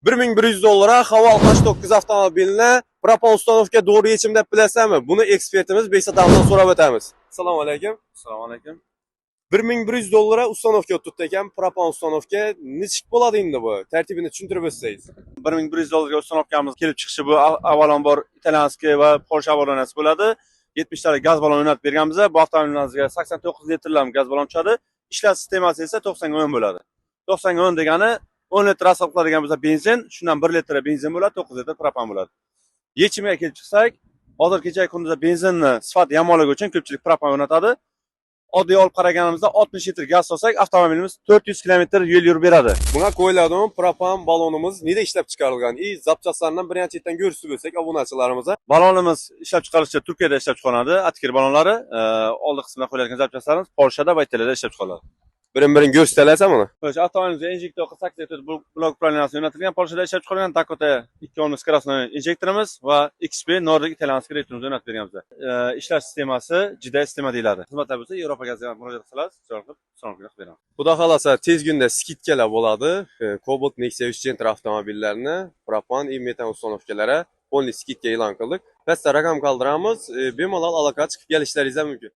1100 dollara Haval H9 avtomobilini propan установка to'g'ri yechim deb bilasizmi? Buni ekspertimiz Behzod amidan so'rab o'tamiz. Assalomu alaykum. Assalomu alaykum. 1100 dollara установка o'tibdi ekan, propan установка nechik bo'ladi endi bu? Tartibini tushuntirib o'tsangiz. 1100 dollarga установка miz kelib chiqishi bu avvalambor итальянский va Polsha оборудования si bo'ladi. 70 talik gaz balon o'rnatib berganmiz. Bu avtomobilimizga 89 litrlam gaz balon tushadi. Ishlash sistemasi esa 90 ga 10 bo'ladi. 90 ga 10 degani 10 litr asal qiladigan bo'lsa benzin, shundan 1 litr benzin bo'ladi, 9 litr propan bo'ladi. Yechimiga kelib chiqsak, hozir kecha kunduzda benzinni sifati yomonligi uchun ko'pchilik propan o'rnatadi. Oddiy olib qaraganimizda 60 litr gaz solsak, avtomobilimiz 400 kilometr yo'l yurib beradi. Buna qo'yiladigan propan balonimiz neda ishlab chiqarilgan? И запчасть laridan bir chetdan ko'rsatib o'tsak obunachilarimizga. Balonimiz ishlab chiqarilishi Turkiyada ishlab chiqariladi. Atkir balonlari, oldi qismida qo'yiladigan запчасть larimiz Polshada va Italiyada ishlab chiqariladi. Birin-birin ko'rsata buni. Xo'sh, avtomobilimizga injektor 84 blok управления si o'rnatilgan, Polshada ishlab chiqarilgan Dakota 2.10 скоростной injektorimiz va XP Nordic итальянский reduktorimizni o'rnatib berganmiz. Ishlash sistemasi juda sistema deyiladi. Xizmatlar bo'lsa, Yevropa gaziga murojaat qilasiz, chiroyli qilib, установка qilib beramiz. Xudo xohlasa tez kunda скидка lar bo'ladi. Cobalt, Nexia 3, Gentra avtomobillarini propan и metan установка lari полный скидка e'lon qildik. Pastda raqam qoldiramiz. Bemalol aloqaga chiqib kelishlaringiz ham mumkin.